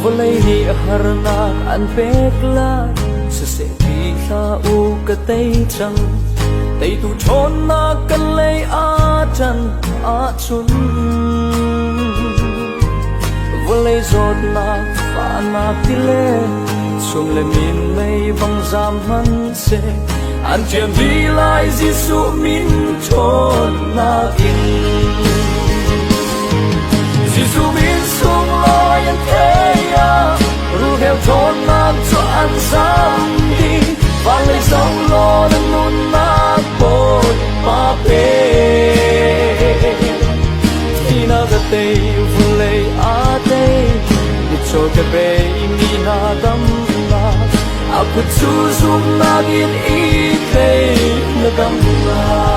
Vawlei nih harnak an pek lai, siseh ti hlah u ka tei cang. Teitu ṭhawnnak kan lei aa ṭan ahcun vawlei zawtnak fahnak ti le chum le minmei bang zaam hmanhseh an ṭian dih lai Jesuh min ṭhawnnak in. Jesuh min sunglawi an thei ah rulhreu ṭhawnnak cu an zam dih. Van lei zoh law na nunnak Bawipa pe. Thihnak a tei, vawlei aa tei, mitcaw ka bei mi hna damnak. A kut cu zumhnak in i tlei na dam lai.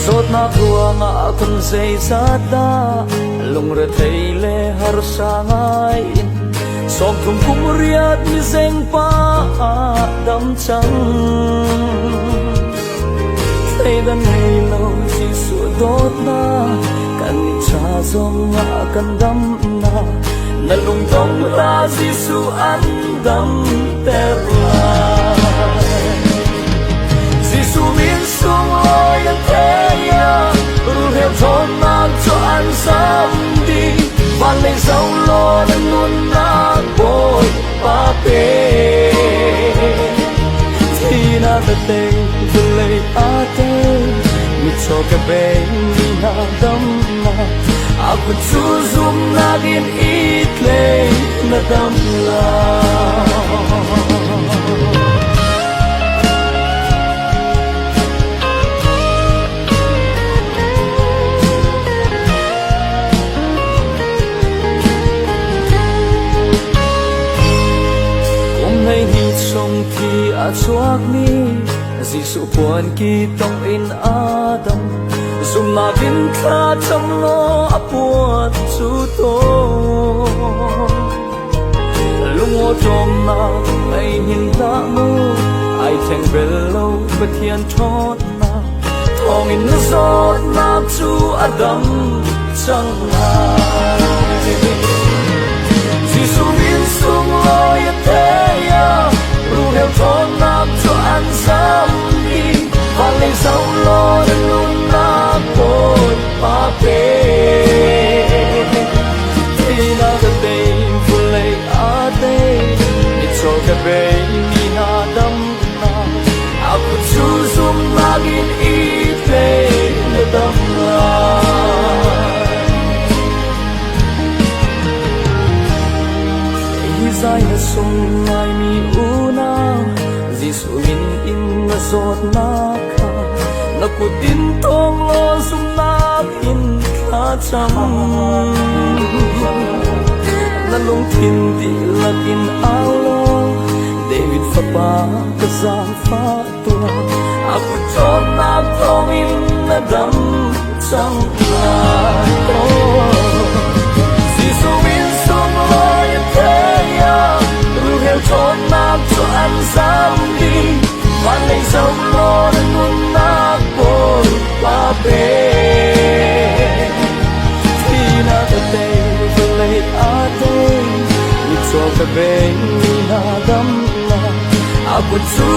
Zawtnak ruangah kan zeizat dah lungrethei le harsa ngai in 30 kum riat mizeng pa ah dam cang. Thleidan ngei lo Jesuh dawtnak kan i cha zong ah kan damnak na lungdong ta Jesuh an damter lai. Jesuh min sunglawi an thei ah rulhreu ṭhawnnak cu an zam dih. Van lei zoh law na nunnak Bawipa pe. Thihnak a tei, vawlei aa tei, mitcaw ka bei mi hna damnak. A kut cu zumhnak in i tlei na dam lai. Kum 12 chung thi a chuakmi Jesuh puan ki tong in Adam zumhnak in thla cam law a puan cu tawn. Lungawṭawmnak ngei hin hlah mu, ai thleng bel lo Pathian ṭhawnnak thawngin na zawtnak cu a dam cang lai. Jesuh min sunglawi a thei ah rulhreu ṭhawnnak cu an zam dih. Van lei zoh law na nunnak Bawipa pe. Thihnak a tei, vawlei aa tei, mitcaw ka bei mi hna damnak. A kut cu zumhnak in i tlei na dam lai. Hi zai na sung ngaimi unau, Jesuh min in na zawtnak kha na kut in tawng law zumhnak in thla cam. Na lungthin dihlak in au law, David fapa ka zaangfah tuah. A kut ṭhawnnak thawngin na dam cang lai. Oh. Jesuh min sunglawi a thei ah rulhreu ṭhawnnak cu an zam dih. Van lei zoh law na nunnak Bawipa pe. Thihnak a tei, vawlei aa tei, mitcaw ka bei mi hna damnak. A kut cu